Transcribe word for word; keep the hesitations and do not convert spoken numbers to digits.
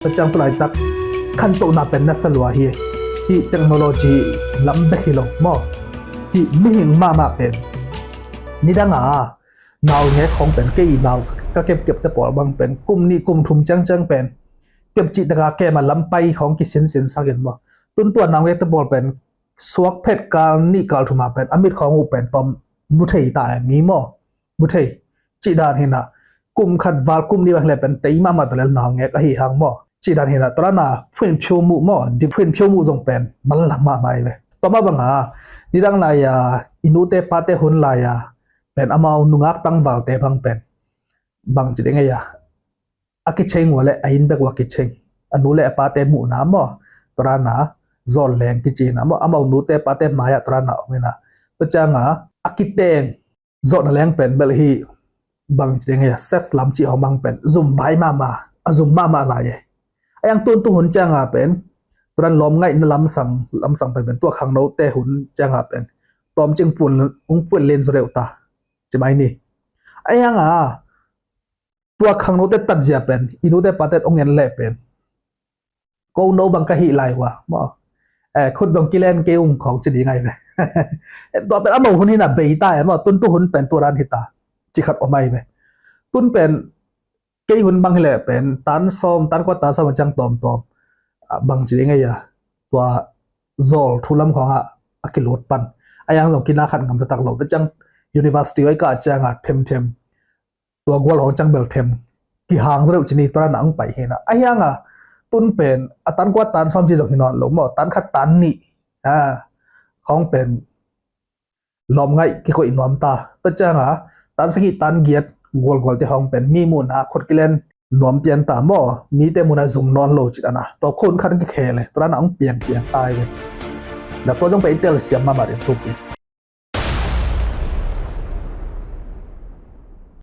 Tua ciang tu laitak khantohna pen na sa lua hi. Hih technology lam bek hi lo maw. Hih mihing mahmah pen nidanga naungek khawng pen, kei nau ka kepkepte pawl bang pen kum nih kum thum ciangciang pen kepcih taka kem a lampai khawng kisinsin sakin maw. Tun tua naungekte pawl pen suak phet kal nih kal thuma pen a mit khawng uh pen tawm mu thei ta e mi maw. Mu thei cih dan hinah, kum khat val kum nih bang hileh pen tei mahmah ta lel naungek ahi hang maw. Cih dan hinah tua dana phuinphio muh maw, di phuinphio muh zong pen manlang mahmah hi ve. Tua mah banga nidang lai-a i nute pate hun lai-a pen amau nungak tangvalte bang pen bang ci ding ei a, a kicheng ua le a inn bek ua kicheng, a nu le a pate muhna maw, tua dana zawl leng kici na maw, amau nute pate mai-ah tua dana om ina. Tua cianga a kiteng zawhna leng pen bel hi bang ci ding ei a, sex lam cih hong bang pen zum vai mahmah, a zum mahmah lai e. A yang tun tu hun cianga pen tua dan lawm ngaihna lamsang lamsang pen pen tua khangnote hun cianga pen tawm cing pun ung puan len zaw deuh ta ci mai ni. A yanga tua khangnote tatzia pen i nute pate ong en leh pen ko no bang ka hih lai ua maw. Eh, khut zong kilen kei ung khawng ci ding ai ve. Tua pen amau hun hina bei ta e maw, tun tu hun pen tua dan hita ci khat om ai ve. Tun pen kei hun bang hileh pen tan sawm, tan kua tan sawm a ciang tawmtawm, ah, bang ci ding ei a, tua zawl thu lam khawngah a kilut pan. A yang zong kina khat ngam taktak lo. Tua ciang university oi kah cianga themthem tua gual hong ciang bel them kihang zaw deuh ci ni, tua dana ang pai hina. A hianga tun pen a tan kua tan sawm ci zong hi nawn lo maw, tan khat tan nih, ah, khawng pen lawm ngaih kikoih nuam ta. Tua cianga tan sagih tan giat gualgualte hong pen mi muhna khut kilen nuam pian ta maw, mite muhna zum nawn lo ci dana tua khun khat kikhel e, tua dana ang piangpiang ta i ve. Na tua zong pen i telsiam mahmah ding thupi.